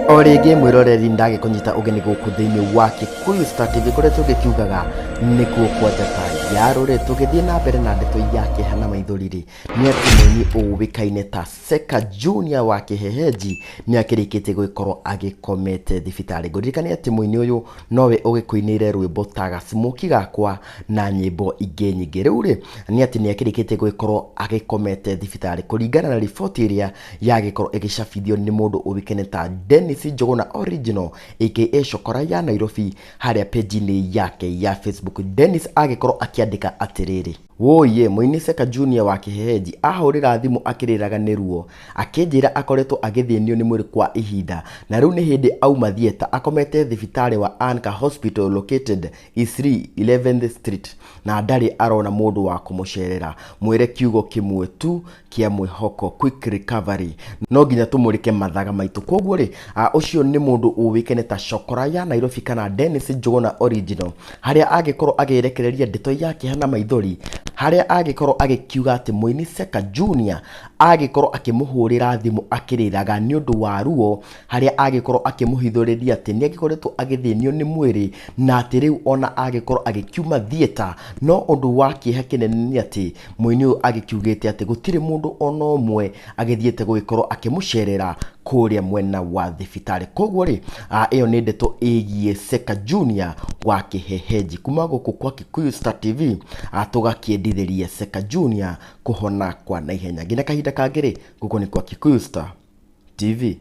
O rĩngĩ mwĩroreri, ndagĩkũnyita ũgeni gũkũ thĩinĩ wa Kikuyu Star TV, kũrĩa tũgĩkiugaga nĩkuo kwa njata ya rũrĩ. Tũgĩthiĩ na mbere na ndeto ya kĩeha na maithori rĩ, nĩ atĩ mũini ũĩkaine ta Seka Junior wa Kĩhehenji nĩ akĩrĩkĩtie gũgĩkorwo agĩkomete thibitarĩ. Ngũririkanie atĩ mũini ũyũ nowe ũgĩkũinĩire rwĩmbo ta Gacimũki Gakwa na nyĩmbo ingĩ nyingĩ. Rĩu rĩ, nĩ atĩ nĩ akĩrĩkĩtie gũgĩkorwo agĩkomete thibitarĩ kũringana na riboti ĩrĩa yagĩkorwo ĩgĩcabithio nĩ mũndũ ũĩkaine ta Dennis Njũgũna Original aka Cokora ya Nairobi harĩa page-inĩ yake ya Facebook. Dennis agĩkorwo akĩandĩka atĩrĩrĩ: Wũiĩ, mũini Seka Junior wa Kĩhehenji ahũrĩra thimũ akĩrĩraga nĩ ruo, akĩnjĩra akoretwo agĩthĩnio nĩ mwĩrĩ kwa ihinda na rĩu nĩ hĩndĩ auma theatre akomete thibitarĩ wa Anka Hospital located Eastleigh 11th Street na ndarĩ arona mũndũ wa kũmũcerera. Mwĩre kiugo kĩmwe tu kĩa mwĩhoko, quick recovery. No nginya tũmũrĩke mathaga maitũ. Kwoguo rĩ, ũcio nĩ mũndũ ũĩkaine ta Cokora ya Nairobi kana Dennis Njũgũna Original, harĩa angĩkorwo agĩrekereria ndeto ya kĩeha na maithori, harĩa angĩkorwo agĩkiuga atĩ mũini Seka Junior agĩkorwo akĩmũhũrĩra thimũ akĩrĩraga nĩ ũndũ wa ruo, harĩa agĩkorwo akĩmũhithũrĩria atĩ nĩ agĩkoretwo agĩthĩnio nĩ mwĩrĩ na atĩ rĩu ona agĩkorwo agĩkiuma theatre. No ũndũ wa kĩeha kĩnene nĩ atĩ mũini ũyũ agĩkiugĩte atĩ gũtirĩ mũndũ ona ũmwe agĩthiĩte gũgĩkorwo akĩmũcerera kũrĩa mwena wa thibitarĩ. Koguo rĩ, ĩyo nĩ ndeto ĩgiĩ Seka Junior wa Kĩhehenji kuma gũkũ kwa Kikuyu Star TV. Tũgakĩendithĩria Seka Junior kũhona kwa naihenya. Nginya kahinda kangĩ rĩ, gũkũ nĩ kwa Kikuyu Star TV.